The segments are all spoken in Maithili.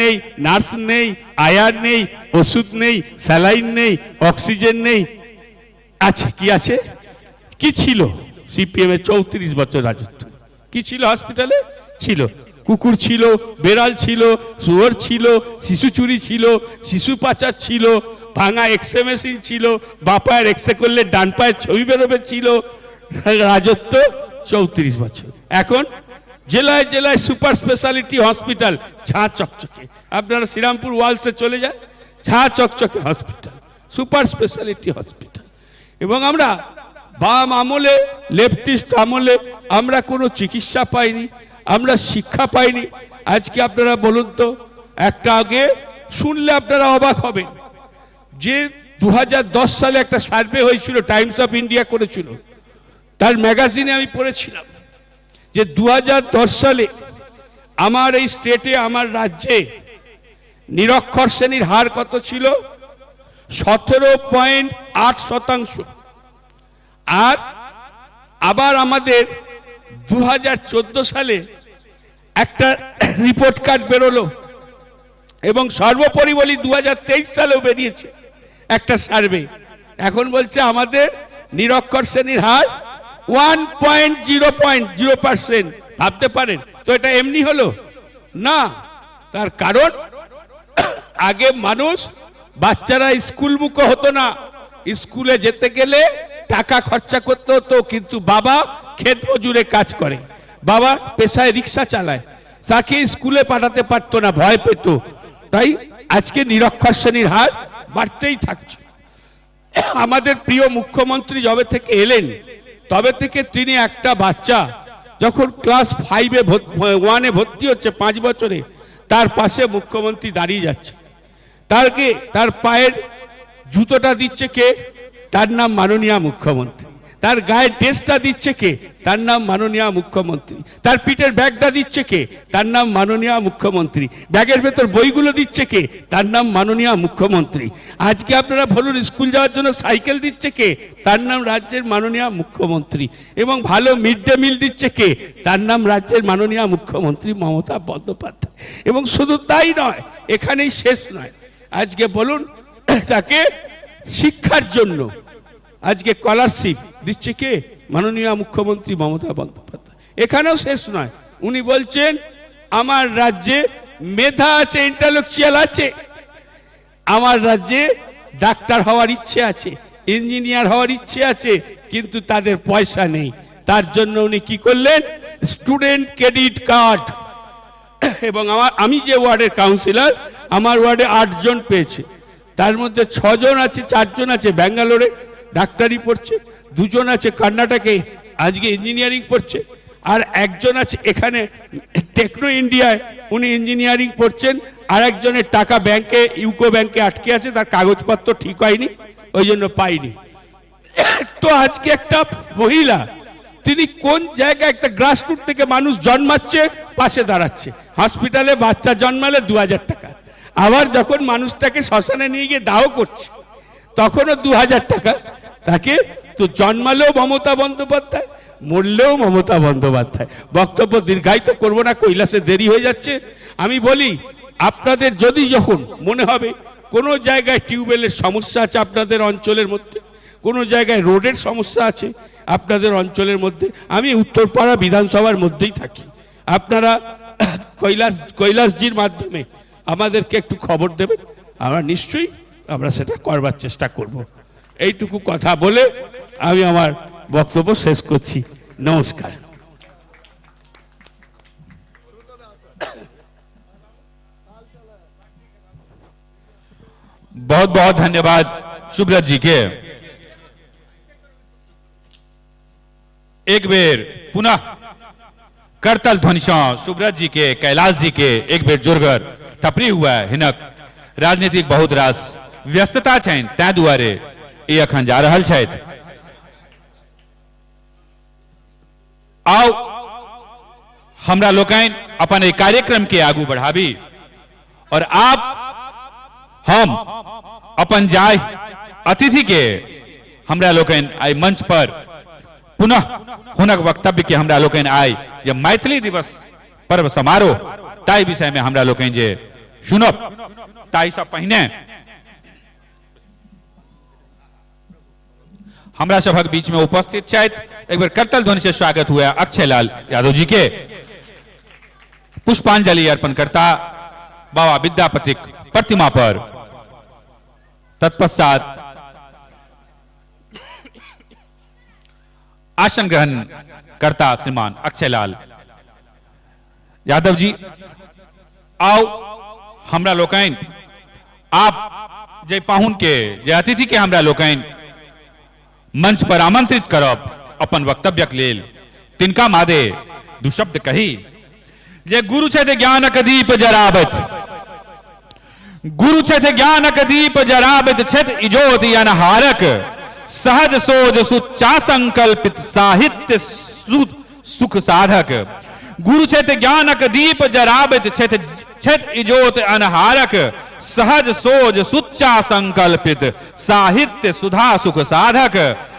নেই, নার্স নেই, আয়ার নেই, ওষুধ নেই, স্যালাইন নেই, অক্সিজেন নেই। আছে কি? আছে কি? ছিল সিপিএম এর 34 বছর রাজত্ব। কি ছিল হসপিটালে? ছিল কুকুর, ছিল বেড়াল, ছিল শুয়োর, ছিল শিশু চুরি, ছিল শিশু পাচার, ছিল ভাঙা এক্সরে মেশিন, ছিল বাঁ পায়ের এক্সরে করলে ডান পায়ের ছবি বেরোবে, ছিল রাজত্ব 34 বছর। এখন জেলায় জেলায় সুপার স্পেশালিটি হসপিটাল, ঝাঁ চকচকে। আপনারা শ্রীরামপুর ওয়ালসে চলে যান, ঝাঁ চকচকে হসপিটাল, সুপার স্পেশালিটি হসপিটাল। এবং আমরা বাম আমলে, লেফটিস্ট আমলে আমরা কোনো চিকিৎসা পাইনি, আমরা শিক্ষা পাইনি। আজকে আপনারা বলুন তো, একটা আগে শুনলে আপনারা অবাক হবেন যে 2010 সালে একটা সার্ভে হয়েছিল, টাইমস অফ ইন্ডিয়া করেছিল, তার ম্যাগাজিনে আমি পড়েছিলাম যে 2010 সালে আমার এই স্টেটে, আমার রাজ্যে নিরক্ষর শ্রেণীর হার কত ছিল? 17.8%। আর আবার আমাদের 2014 সালে একটা রিপোর্ট কার্ড বেরোলো এবং সর্বোপরি বলি 2023 সালেও বেরিয়েছে একটা সার্ভে। এখন বলছে আমাদের নিরক্ষর শ্রেণীর হার 1.0.0%। ভাবতে পারেন তো, এটা এমনি হলো না। তার কারণ আগে মানুষ, বাচ্চারা স্কুল মুখো হতো না, স্কুলে যেতে গেলে টাকা খরচা করতে হতো, কিন্তু বাবা ক্ষেত মজুরে কাজ করে, বাবা পেশায় রিক্সা চালায়, তাকে স্কুলে পাঠাতে পারতো না, ভয় পেত। তাই আজকে নিরক্ষর শ্রেণীর হার বাড়তেই থাকছে। আমাদের প্রিয় মুখ্যমন্ত্রী যবে থেকে এলেন তবে থেকে তিনি একটা বাচ্চা যখন ক্লাস ফাইভে, ওয়ানে ভর্তি হচ্ছে 5 বছরে, তার পাশে মুখ্যমন্ত্রী দাঁড়িয়ে যাচ্ছে। তারকে তার পায়ের জুতোটা দিচ্ছে কে? তার নাম মাননীয় মুখ্যমন্ত্রী। তার গায়ের ড্রেসটা দিচ্ছে কে? তার নাম মাননীয় মুখ্যমন্ত্রী। তার পিঠের ব্যাগটা দিচ্ছে কে? তার নাম মাননীয় মুখ্যমন্ত্রী। ব্যাগের ভেতর বইগুলো দিচ্ছে কে? তার নাম মাননীয় মুখ্যমন্ত্রী। আজকে আপনারা বলুন, স্কুল যাওয়ার জন্য সাইকেল দিচ্ছে কে? তার নাম রাজ্যের মাননীয় মুখ্যমন্ত্রী। এবং ভালো মিড ডে মিল দিচ্ছে কে? তার নাম রাজ্যের মাননীয় মুখ্যমন্ত্রী মমতা বন্দ্যোপাধ্যায়। এবং শুধু তাই নয়, এখানেই শেষ নয়। আজকে বলুন, তাকে শিক্ষার জন্য আজকে স্কলারশিপ দিচ্ছে কে? মাননীয় মুখ্যমন্ত্রী মমতা বন্দ্যোপাধ্যায়। এখানেও শেষ নয়, উনি বলছেন আমার রাজ্যে মেধা আছে, ইন্টালেকচুয়াল আছে, আমার রাজ্যে ডাক্তার হওয়ার ইচ্ছে আছে, ইঞ্জিনিয়ার হওয়ার ইচ্ছে আছে, কিন্তু তাদের পয়সা নেই। তার জন্য উনি কি করলেন? Student credit card. এবং আমি যে ওয়ার্ডের কাউন্সিলর, আমার ওয়ার্ডে 8 জন পেয়েছে, তার মধ্যে 6জন আছে, 4জন আছে ব্যাঙ্গালোরে ডাক্তারি পড়ছে, 2জন আছে কর্ণাটকে আজকে ইঞ্জিনিয়ারিং পড়ছে, আর একজন আছে এখানে টেকনো ইন্ডিয়ায় উনি ইঞ্জিনিয়ারিং পড়ছেন, আর একজনের টাকা ব্যাংকে, ইউকো ব্যাংকে আটকে আছে, তার কাগজপত্র ঠিক হয়নি, ওই জন্য পাইনি। তো আজকে একটা মহিলা, তিনি কোন জায়গায়, একটা গ্রাসরুট থেকে মানুষ জন্মাচ্ছে, পাশে দাঁড়াচ্ছে। হসপিটালে বাচ্চা জন্মালে 2000 টাকা, আবার যখন মানুষটাকে শ্মশানে নিয়ে গিয়ে দাও করছে তখনও 2000 টাকা তাকে। তো জন্মালেও মমতা বন্দ্যোপাধ্যায়, মরলেও মমতা বন্দ্যোপাধ্যায়। বক্তব্য দীর্ঘায়িত করবো না, কৈলাসে দেরি হয়ে যাচ্ছে। আমি বলি, আপনাদের যদি যখন মনে হবে কোনো জায়গায় টিউবওয়েলের সমস্যা আছে আপনাদের অঞ্চলের মধ্যে, কোনো জায়গায় রোডের সমস্যা আছে আপনাদের অঞ্চলের মধ্যে, আমি উত্তরপাড়া বিধানসভার মধ্যেই থাকি, আপনারা কৈলাসজির মাধ্যমে আমাদেরকে একটু খবর দেবেন, আমরা নিশ্চয়ই সেটা করবার চেষ্টা করব। এইটুকু কথা বলে আমি আমার বক্তব্য শেষ করছি। নমস্কার। बहुत बहुत धन्यवाद सुब्रत जी के। एक बेर पुनः करतल ध्वनि सँ सुब्रत जी के, कैलाश जी के एक बेर जोरगर थपड़ी हुआ है। हिनक राजनीतिक बहुत रास व्यस्तता छनि, तै दुआरे ई अखन जा रहल छथि। आउ हमरा लोकनि अपन एहि कार्यक्रम के आगू बढ़ाबी और आप हम अपन जाय अतिथि के हमरा लोकनि आइ मंच पर पुनः हुनक वक्तव्य के हमरा लोकनि आइ जे मैथिली दिवस पर्व समारोह ताहि विषय में हमरा लोकनि जे सुनब। ताहिसँ पहिने हमरा सभक बीच में उपस्थित छथि, एक बेर करतल ध्वनि से स्वागत हुआ अक्षय लाल यादव जी के। पुष्पांजलि अर्पण करता बाबा विद्यापतिक प्रतिमा पर। तत्पश्चात आसन ग्रहण करता श्रीमान अक्षय लाल यादव जी। आओ हमरा लोकनि आप जे पाहुन के, जे अतिथि के हमरा लोकनि मंच पर आमंत्रित करब अपन वक्तव्यक लेल, तिनका मादे दू शब्द कही जे गुरु छथि ज्ञानक दीप जराबैत, गुरु छथि ज्ञानक दीप जराबैत छथि इजोत अनहारक, सहज सोज सुच्चा संकल्पित साहित्य सुख साधक। गुरु छथि ज्ञानक दीप जराबैत छथि छथि इजोत अनहारक, सहज सोज सुच्चा संकल्पित साहित्य सुधा सुख साधक।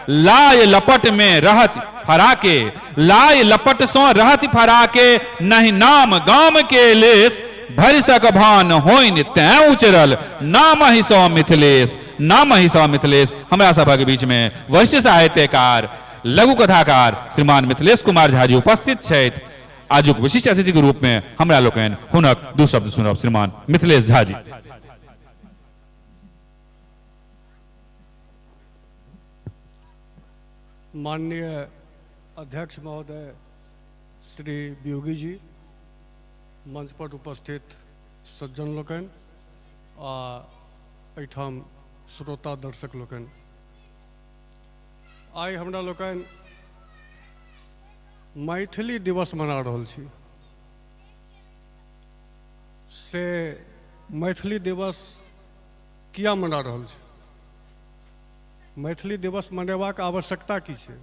लाय लपट में रहत फराके, लाय लपट सो रहत फराके, नहीं नाम गाम के लेस, भरिसक भान होइन तैं उचरल, नाम ही सो मिथिलेश, नाम ही सो मिथिलेश। हमरा सभक बीच में वरिष्ठ साहित्यकार लघु कथाकार श्रीमान मिथिलेश कुमार झा जी उपस्थित छथि। आजुक विशिष्ट अतिथि के रूप में हमरा लोकनि हुनक दू शब्द सुनब। श्रीमान मिथिलेश झा जी। माननीय अध्यक्ष महोदय श्री वियोगी जी, मंच पर उपस्थित सज्जन लोकनि आ एहिठाम श्रोता दर्शक लोकनि, आइ हमरा लोकनि मैथिली दिवस मना रहल छी। से मैथिली दिवस किया मना रहल छी? मैथिली दिवस मनेबाक आवश्यकता की छै?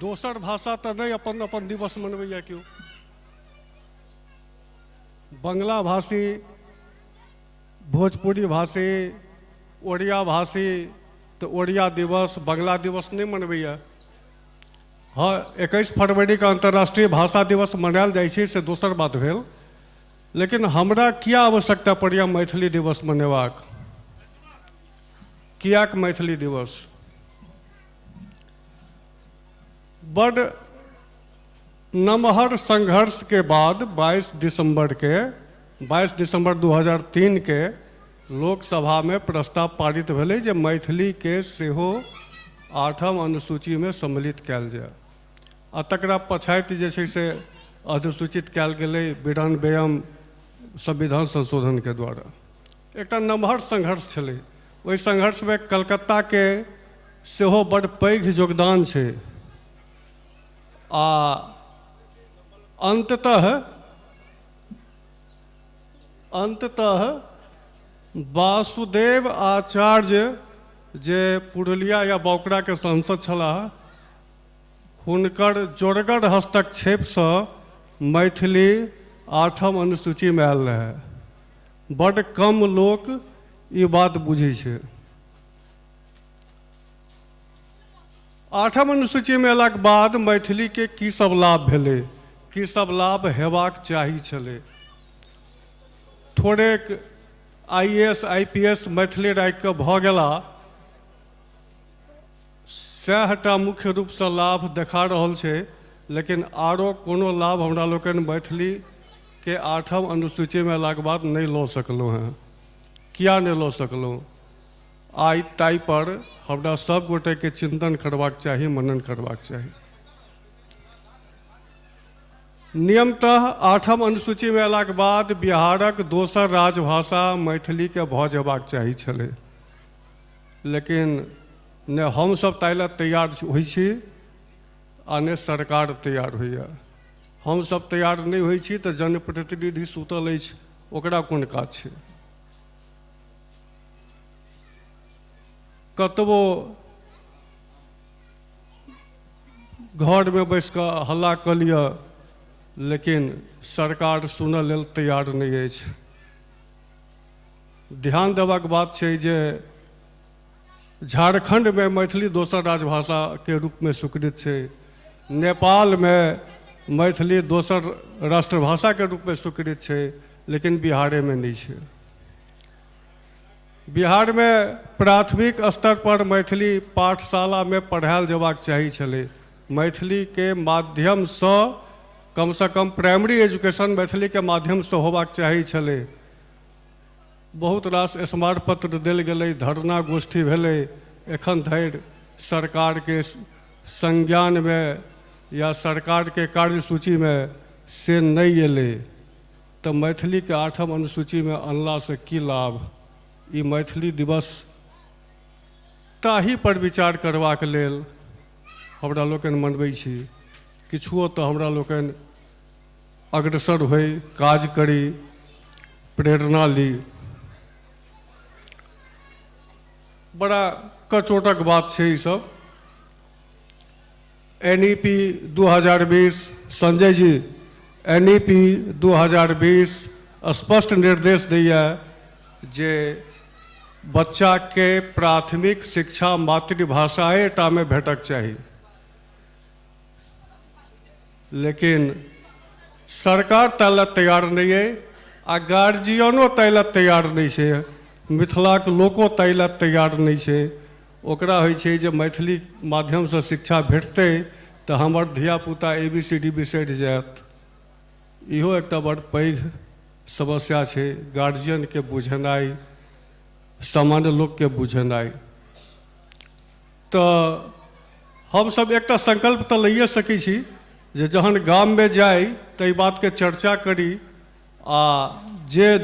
दोसर भाषा तऽ नहि अपन अपन दिवस मनबैया केओ। बंगला भाषी, भोजपुरी भाषी, ओड़िया भाषी तऽ ओड़िया दिवस, बंगला दिवस नहि मनबैया। हँ, 21 फरवरीके अंतर्राष्ट्रीय भाषा दिवस मनायल जाइ छै, से दोसर बात भेल। लेकिन हमरा किया आवश्यकता पड़ैया मैथिली दिवस मनेबाक? कियाक मैथिली दिवस? बड नमहर संघर्ष के बाद 22 दिसंबर 2003 के लोकसभा में प्रस्ताव पारित भेलै जे मैथिली के सेहो 8म अनुसूची में सम्मिलित कयल जाय। आ तकरा पछाति जे छै से अधिसूचित कयल गेलै 92 संविधान संशोधन के द्वारा। एकटा नमहर संघर्ष छलै। ओहि संघर्ष में कलकत्ता के सेहो बड पैघ योगदान छै। आ अंततः वासुदेव आचार्य जे पुरुलिया या बांकुड़ा के सांसद छलाह, हुनकर जोरगर हस्तक्षेपसँ मैथिली 8म अनुसूचीमे आयल रहै। बड कम लोक ई बात बुझै छै। 8म अनुसूचीमे अयलाके बाद मैथिलीके की सब लाभ भेलै, की सब लाभ हेबाक चाही छलै? थोड़ेक IAS IPS Maithili राखि कऽ भऽ गेला, सएहटा मुख्य रूपसँ लाभ देखा रहल छै। लेकिन आरो कोनो लाभ हमरा लोकनि मैथिलीके 8म अनुसूचीमे अयलाके बाद नहि लऽ सकलहुँ हेँ। किया नहि लऽ सकलहुँ? आइ ताहिपर हमरा सब गोटेके चिन्तन करबाक चाही, मनन करबाक चाही। नियमतः 8म अनुसूचीमे अयलाके बाद बिहारक दोसर राजभाषा मैथिलीके भऽ जेबाक चाही छलै। लेकिन ने हमसब ताहि लए तैयार होइ छी आ ने सरकार तैयार होइए। हमसब तैयार नहि होइ छी तऽ जनप्रतिनिधि सुतल अछि, ओकरा कोन काज छै? कतबो घरमे बैस कऽ हल्ला कऽ लिअ, लेकिन सरकार सुनऽ लेल तैयार नहि अछि। ध्यान देबाक बात छै जे झारखण्डमे मैथिली दोसर राजभाषाके रूपमे स्वीकृत छै। नेपालमे मैथिली दोसर राष्ट्रभाषाके रूपमे स्वीकृत छै, लेकिन बिहारेमे नहि छै। बिहारमे प्राथमिक स्तर पर मैथिली पाठशालामे पढ़ायल जेबाक चाही छलै। मैथिलीके माध्यमसँ कमसँ कम प्राइमरी एजुकेशन मैथिलीके माध्यमसँ होबाक चाही छलै। बहुत रास स्मारक पत्र देल गेलै, धरना गोष्ठी भेलै, एखन धरि सरकारके संज्ञानमे या सरकारके कार्यसूचीमे से नहि एलै। तऽ मैथिलीके आठम अनुसूचीमे अनलासँ की लाभ? ई मैथिली दिवस ताहि पर विचार करबाक लेल हमरा लोकनि मनबै छी। किछुओ तऽ हमरा लोकनि अग्रसर होइ, काज करी, प्रेरणा ली। बड़ा कचोटक बात छै ईसब। NEP 2020, Sanjay ji, NEP 2020 स्पष्ट निर्देश दैए जे बच्चाके प्राथमिक शिक्षा मातृभाषाए टामे भेटक चाही, लेकिन सरकार ताहि लए तैयार नहि अइ आ गार्जियनो ताहि लए तैयार नहि छै, मिथिलाके लोको ताहि लए तैयार नहि छै। ओकरा होइ छै जे मैथिली माध्यमसँ शिक्षा भेटतै तऽ हमर धियापुता ABCD बिसरि जायत। इहो एकटा बड़ पैघ समस्या छै, गार्जियनके बुझेनाइ, सामान्य लोकके बुझेनाइ। तऽ हमसब एकटा संकल्प तऽ लैए सकै छी जे जहन गाममे जाइ तऽ एहि बातके चर्चा करी आ जे